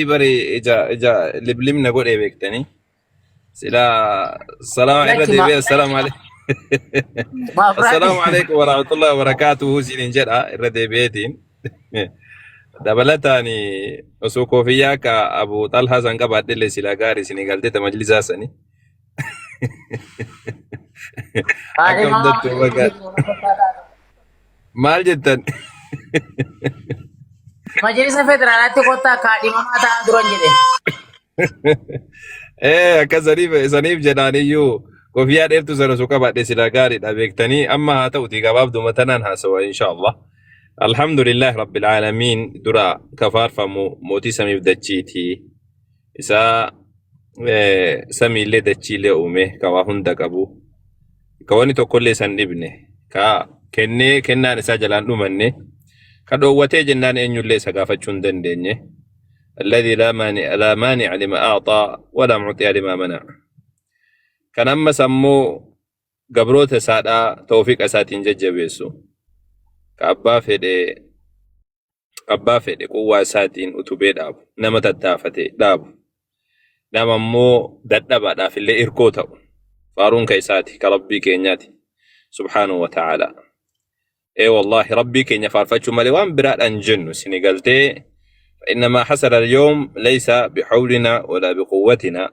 Bari ija ija liblimna godhee beektanii. Silaa salaama irra Lakki ma deebi'ee assalaamu alaikum. maafraati. Assalaamu alaikum warahmatullahi wabarakatuhu isiniin jedha irra deebi'eetiin. Dabalataan osoo koofiyyaa akka Abu Xalhaa san qabaadhe illee silaa gaarii isinii galtee ta majlisaa sanii. Akka Kaadhimamaa hundattuu baga maal jettan? Majlisa federaalaatti kottaa kaadhimamaa ta'aa turan jedhe. Ee akka saniif saniif jedhaaniyyuu kofiyaa dheertuu sana osoo qabaadhe silaa gaariidha beektanii amma haa ta'uti gabaabduma tanaan haasawa inshaallah. Alhamdulillah rabbil aalamiin dura kafaarfamu mootii samiif dachiiti. Isaa samiillee dachiillee uume ka waa hunda qabu. Ka wanni tokkollee isan dhibne ka kennee kennaan isaa jalaan dhumanne ka dhoowwatee jennaan eenyullee isa gaafachuu hin dandeenye. Alladhi laa maani'a laa maani'a lima a'xaa walaa mu'xiya lima mana'a. Kan ammas ammoo gabroota isaadhaa tawfiiqa isaatiin jajjabeessu. Ka abbaa fedhe abbaa fedhe quwwaa isaatiin utubee dhaabu, nama tattaafate dhaabu, nama immoo dadhabaadhaaf illee irkoo ta'u. Faaruun ka isaati, ka Rabbii keenyaati. Subhaanahu wa ta'aalaa. Ee wallaahi Rabbii keenya faarfachuu malee waan biraadhaan jennu isin galtee فإنما حصل اليوم ليس بحولنا ولا بقوتنا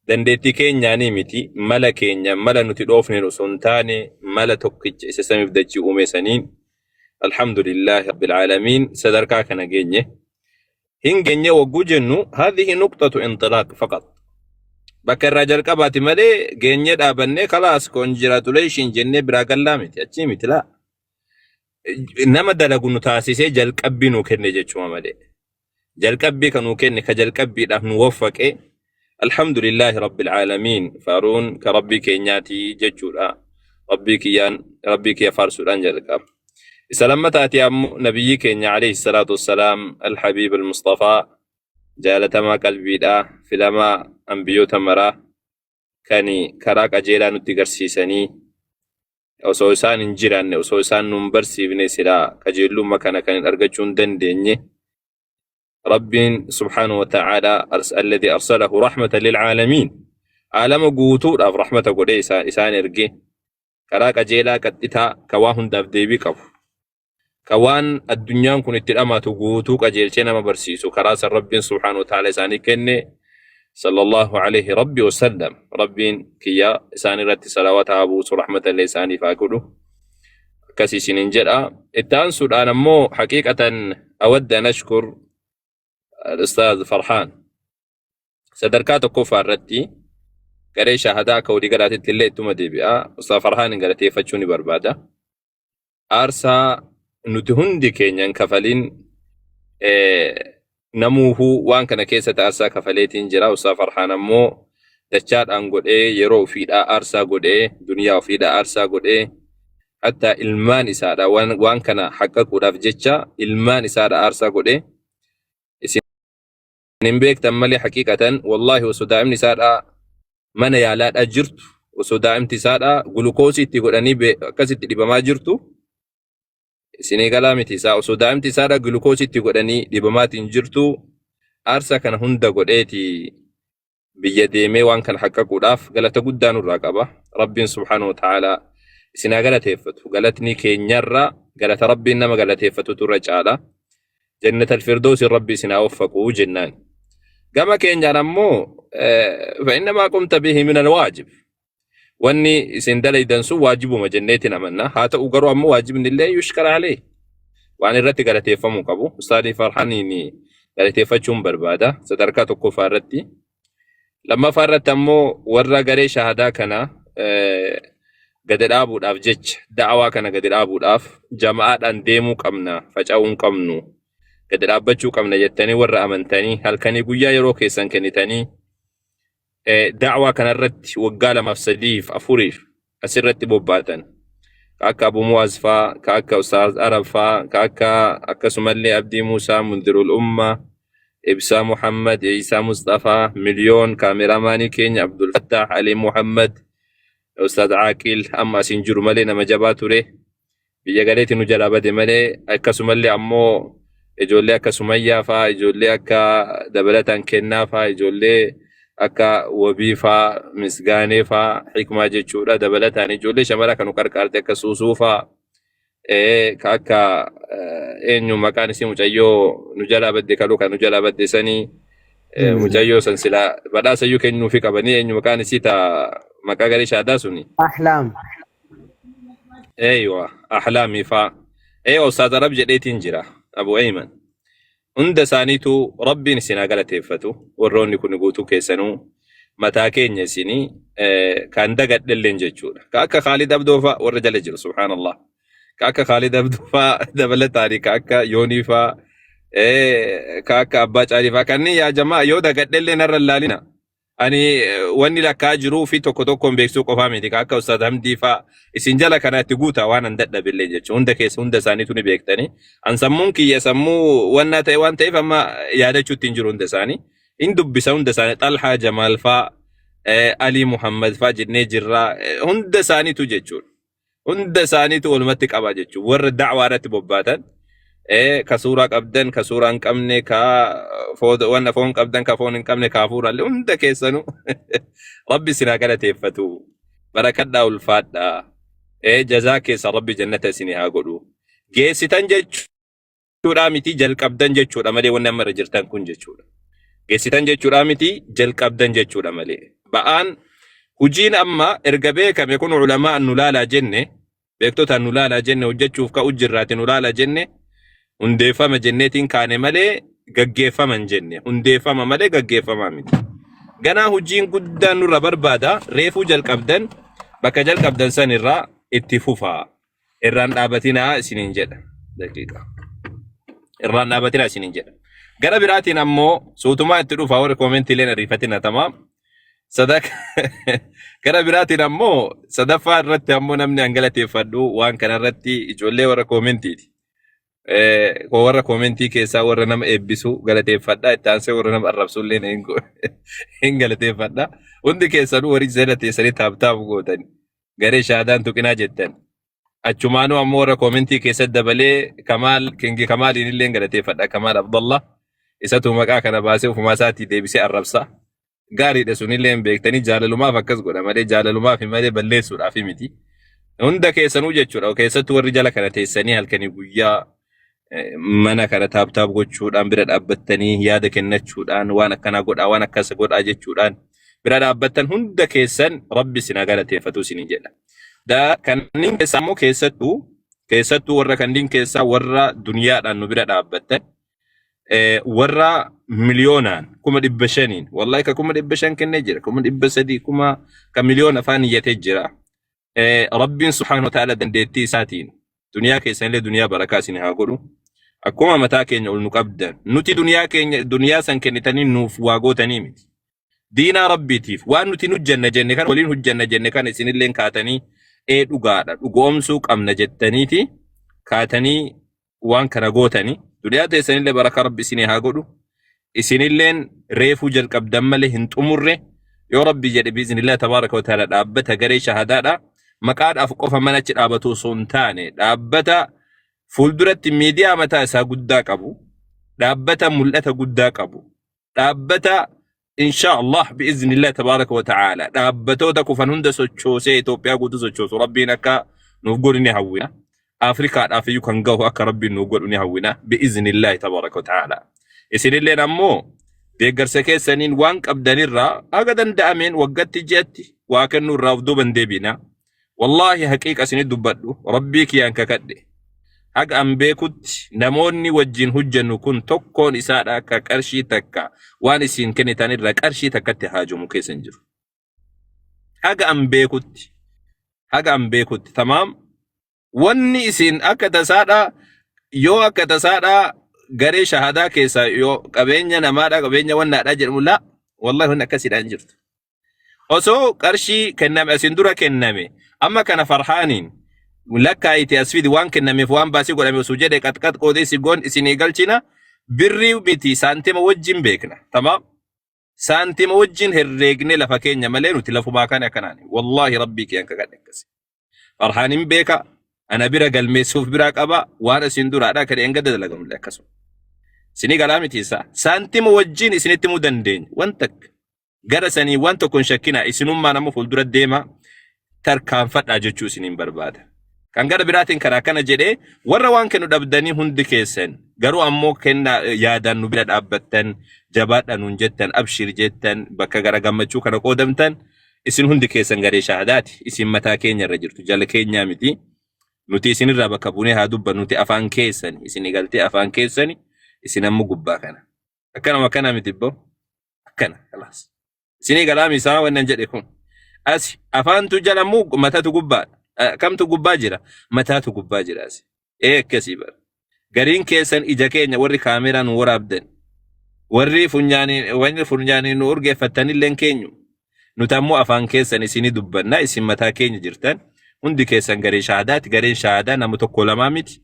dandeettii keenyaanii miti mala keenya mala nuti dhoofneen osoo hin taane mala tokkicha isa samiif dachii uume saniin alhamdulillahi rabbil aalamiin sadarkaa kana geenye hin geenye wagguu jennu haadhihi nuqxatu inxilaaq faqat bakka irraa jalqabaati malee geenye dhaabannee kalaas congratulation jennee biraa gallaa miti achii miti laa nama dalagu nu taasisee jalqabbii nu kenne jechuma malee jalqabbii kan nuu kenne ka jalqabbiidhaaf nu waffaqe alhamdulillaahi rabbil aalamiin faaruun ka rabbii keenyaati jechuudha rabbii kiyyaan rabbii kiyya faarsuudhaan jalqaba isa lammataati ammoo nabiyyii keenya alayhi salaatu wassalaam alhabiib almustafaa jaalatamaa qalbiidha filamaa anbiyoota maraa kan karaa qajeelaa nutti garsiisanii osoo isaan hin jiraanne osoo isaan nun barsiifne silaa qajeellumma kana kan hin argachuu hin dandeenye Rabbiin subhaanahu wa ta'aalaa alladhi arsalahu rahmatan lil'aalamiin aalama guutuudhaaf rahmata godhee isaan erge karaa qajeelaa qaxxitaa ka waa hundaaf deebii qabu ka waan addunyaan kun itti dhamaatu guutuu qajeelchee nama barsiisu karaa san Rabbiin subhaanahu wa ta'aalaa isaanii kenne sallallahu alayhi rabbi wasallam Rabbiin kiyya isaan irratti salawaata haa buusu rahmata illee isaaniif haa godhu akkas isinin jedha itti aansuudhaan ammoo haqiiqatan awadda an ashkur al-ustaaz Farhaan sadarkaa tokkoffaa irratti garee shahadaa akka walii galaatitti illee ittuma deebi'a ustaaz Farhaan galateeffachuu ni barbaada aarsaa nuti hundi keenya hin kafalin namuuhuu waan kana keessatti aarsaa kafaleetiin jira. Ustaaz Farhaan ammoo dachaadhaan godhee yeroo ofiidhaa aarsaa godhee duniyaa ofiidhaa aarsaa godhee hatta ilmaan isaadha waan kana haqqaquudhaaf jecha ilmaan isaadha aarsaa godhee isin hin beektan malee haqiiqatan wallaahi osoo daa'imni isaadhaa mana yaalaadhaa jirtu osoo daa'imti isaadhaa gulukoosii itti godhanii akkasitti dhibamaa jirtu isinii galaa miti isaa osoo daa'imti isaadhaa gulukoosii itti godhanii dhibamaatiin jirtu aarsaa kana hunda godheeti biyya deemee waan kana haqqaquudhaaf galata guddaa nurraa qaba. Rabbiin subhaanahu wa ta'aalaa isin haa galateeffatu. Galatni keenyarra galata Rabbiin nama galateeffatutu irra caala. Jannatal firdoosin Rabbi isin haa waffaqu jennaan. Gama keenyaan ammoo fa'innamaa qumta bihi min alwaajib. Wanni isin dalaydan sun waajibuma jenneetiin amanna. Haa ta'u garuu ammoo waajibni illee yushkara alee. Waan irratti galateeffamuu qabu. Ustaadii Farhaniin galateeffachuun barbaada. Sadarkaa tokkoffaa irratti. Lammaffaa irratti ammoo warra garee shahadaa kana gadi dhaabuudhaaf jecha da'awaa kana gadi dhaabuudhaaf jama'aadhaan deemuu qabna faca'uu hin qabnu gadi dhaabbachuu qabna jettanii warra amantanii halkanii guyyaa yeroo keessan kennitanii da'awaa kanarratti waggaa lamaaf sadiif afuriif asirratti bobbaatan ka akka Abu Muwaaz faa ka akka Ustaaz Arab faa ka akka akkasumallee Abdii Muusaa Mundirul Umma Ibsaa Muhammad Iisaa Musxafaa Miliyoon kaameraamaanii keenya Abdul Fattaah Ali Muhammad Ustaaz Aaqil amma asiin jiru malee nama jabaa ture biyya galeeti nu jalaa bade malee akkasumallee ammoo Ijoollee akka Sumayyaa faa, ijoollee akka dabalataan Kennaa faa, ijoollee akka Wabii faa, Misgaanee faa, Hikmaa jechuudha. Dabalataan ijoollee shamara kan nu qarqaarte akka Suusuu faa, ka akka eenyu maqaan isii mucayyoo nu jalaa badde kaluu kan nu jalaa badde sanii mucayyoo san silaa badhaasa iyyuu kennuufi qabanii eenyu maqaan isii ta maqaa garee shaadaa suni. Ahlaam. Eeywa, Ahlaamii faa. Ee Ustaaz Arab jedheetiin jira, Abu Ayman. Hunda isaaniitu Rabbiin isin haa galateeffatu. Warroonni kun guutuu keessanuu mataa keenya isinii kan dagadhelleen jechuudha. Ka akka Khaalid Abdoo faa warra jala jiru subhaanallah. Ka akka Khaalid Abdoo faa dabalataani ka akka Yoonii faa ka akka Abbaa Caalii faa kanneen yaa jamaa yoo dagadhellee narra hin laalina. Ani wanni lakkaa jiruu fi tokko tokkoon beeksisuu qofaa miti. Ka akka Ustaaz Hamdii faa isin jala kana itti guutaa waan an dadhabillee jechuudha. Hunda keessa hunda isaaniitu ni beektani. An sammuun kiyya sammuu wannaa ta'e waan ta'eef amma yaadachuutti hin jiru hunda isaanii. Hin dubbisa hunda isaanii Xalhaa Jamaal faa Alii Muhammad faa jennee jirra. Hunda isaaniitu jechuudha. Hunda isaaniitu walumatti qaba jechuudha. Warra da'waa irratti bobbaatan ka suuraa qabdan, ka suuraa hin qabne, ka wanna foon qabdan, ka foon hin qabne, ka hafuuraallee hunda keessanuu Rabbi isin haa galateeffatu. Barakadhaa ulfaadhaa. Jazaa keessa Rabbi jannata isinii haa godhu. Geessitan jechuudha miti jalqabdan jechuudha malee wanni amma irra jirtan kun jechuudha. Geessitan jechuudha miti jalqabdan jechuudha malee. Ba'aan hujiin amma erga beekame kun ulamaa nu laalaa jenne beektotaan nu laalaa jenne hojjechuuf ka'u jirraati nu laalaa jenne hundeeffama jenneetiin kaane malee gaggeeffama hin jenne hundeeffama malee gaggeeffamaa miti. Ganaa hujiin guddaan nurra barbaada reefuu jalqabdan bakka jalqabdan san irraa itti fufaa. Irraan dhaabatinaa isiniin jedha. Daqiiqa. Irraan dhaabatinaa isiniin jedha. Gara biraatiin ammoo suutumaa itti dhufa warri koomentiileen ariifatina tamaam. Sadaka gara biraatiin ammoo sadaffaa irratti ammoo namni an galateeffadhu waan kana irratti ijoollee warra koomentiiti. Warra koomentii keessaa warra nama eebbisu galateeffadha. Itti aansee warra nama arrabsu illee hin galateeffadha. Hundi keessanuu warri jala teessanii taap taap gootan. Garee shaadaan tuqinaa jettan. Achumaanuu ammoo warra koomentii keessatti dabalee Kamaal Kingi Kamaaliin illee galateeffadha. Kamaal Abdallah isatu maqaa kana baasee ofumaa isaatii deebisee arrabsa. Gaariidha sunillee hin beektanii jaalalumaaf akkas godha malee jaalalumaaf malee balleessuudhaaf miti. Hunda keessanuu jechuudha. Keessattuu warri jala kana teessanii halkanii guyyaa mana kana taap taap gochuudhaan bira dhaabbattanii yaada kennachuudhaan waan akkanaa godhaa waan akkas godhaa jechuudhaan bira dhaabbattan hunda keessan rabbi isin haa galateeffatu isiniin jedha. Da kanneen keessaa immoo keessattuu keessattuu warra kanneen keessaa warra duniyaadhaan nu bira dhaabbattan warra miliyoonaan 500,000 wallahi ka 500,000 kennee jira 300,000 kuma ka miliyoona afaan iyyatee jira. Rabbiin subhaanahu wa ta'ala dandeettii isaatiin duniyaa keessanillee duniyaa barakaa isin haa godhu. Akkuma mataa keenya ol nu qabdan nuti duniyaa keenya duniyaa san kennitanii nuuf waa gootanii miti. Diinaa Rabbiitiif waan nuti hojjanna jenne kana waliin hojjanna jenne kana isinilleen kaatanii ee dhugaadha dhugoomsuu qabna jettaniiti kaatanii waan kana gootanii duniyaa teessanillee barakaa Rabbi isinii haa godhu. Isinilleen reefuu jalqabdan malee hin xumurre yoo Rabbi jedhe biiznillah tabaaraka wa ta'ala dhaabbata garee shahadaadha. Maqaadhaaf qofa mana achi dhaabatu osoo hin taane dhaabbata fuulduratti miidiyaa mataa isaa guddaa qabu, dhaabbata mul'ata guddaa qabu, dhaabbata insha Allah biiznillah tabaaraka wa ta'ala dhaabbatoota kufan hunda sochoosee Itoophiyaa guutuu sochoosu Rabbiin akka nuuf godhu ni hawwina. Afrikaadhaaf iyyuu kan gahu akka Rabbiin nuuf godhu ni hawwina biiznillah tabaaraka wa ta'ala. Isinilleen ammoo deeggarsa keessaniin waan qabdanirraa haga danda'ameen waggatti ji'atti waa kennuu irraa of duuba hin deebina. Wallaahi haqiiqa isinit dubbadhu Rabbii kiyyaan kakadhe. Haga an beekutti namoonni wajjin hojjennu kun tokkoon isaadha akka qarshii takka waan isin kennitan irra qarshii takkatti haajomu keessa hin jiru. Haga an beekutti haga an beekutti tamaam wanni isin akka tasaadha yoo akka tasaadha garee shahadaa keessa yoo qabeenya namaadha qabeenya wannaadha jedhamu la wallahi wanni akkasiidha hin jirtu. Osoo qarshii kenname asin dura kenname amma kana farhaaniin lakkaa'ite as fidi waan kennameef waan baasii godhame osoo jedhe qaxqax qoodee si goon isinii galchina birrii miti saantima wajjin beekna tamaam saantima wajjin herreegne lafa keenya malee nuti lafumaa kana akkanaan wallaahi rabbii kee akka kadhe akkasi farhaaniin beeka ana bira galmeessuuf biraa qaba waan asin duraadha kan engada dalagamule akkasuma. Isinii galaa miti isaa. Saantima wajjin isinitti himuu dandeenya. Wanta akka gara sanii waan tokko hin shakkinaa isinummaa nama fuuldura deema tarkaanfadhaa jechuu isiniin barbaada. Kan gara biraatiin karaa kana jedhee warra waan kennu dhabdanii hundi keessan garuu ammoo kennaa yaadaan nu bira dhaabbattan jabaadhaa nuun jettan abshir jettan bakka gara gammachuu kana qoodamtan isin hundi keessan garee shahaadaati. Isin mataa keenya irra jirtu jala keenyaa miti. Nuti isinirraa bakka buunee haa dubbannu nuti afaan keessani isin galtee afaan keessani isin ammoo gubbaa kana. Akkanuma akkana miti ibboo akkana kalaas. Isinii galaami isaa wannan jedhe kun. Asi afaantu jala moo matatu gubbaadha. Kamtu gubbaa jira? Mataatu gubbaa jira asi. Ee akkasii bara. Gariin keessan ija keenya warri kaameeraa nu waraabdan. Warri funyaanii warri funyaanii nu urgeeffattanillee keenyu. Nuti ammoo afaan keessan isinii dubbanna isin mataa keenya jirtan. Hundi keessan garee shahaadaati. Gareen shahaadaa nama tokko lamaa miti.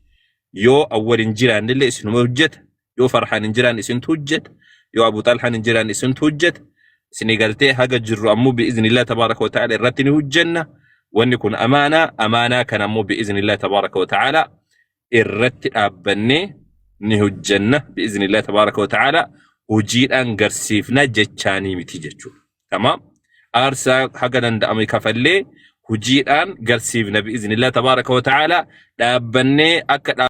Yoo awwal hin jiraannillee isinuma hojjeta. Yoo Farhaan hin jiraan isintu hojjeta. Yoo Abu Xalhaan hin jiraan isintu hojjeta. Isinii galtee haga jirru ammoo bi'iznillah tabaaraka wa ta'ala irratti ni hojjenna. Wanni kun amaanaa, amaanaa kana ammoo bi'iznillah tabaaraka wa ta'ala irratti dhaabbannee ni hojjenna bi'iznillah tabaaraka wa ta'ala hojiidhaan garsiifna jechaanii miti jechuudha. Tamaam. Aarsaa haga danda'ame kafallee hojiidhaan garsiifna bi'iznillah tabaaraka wa ta'ala dhaabbannee akka.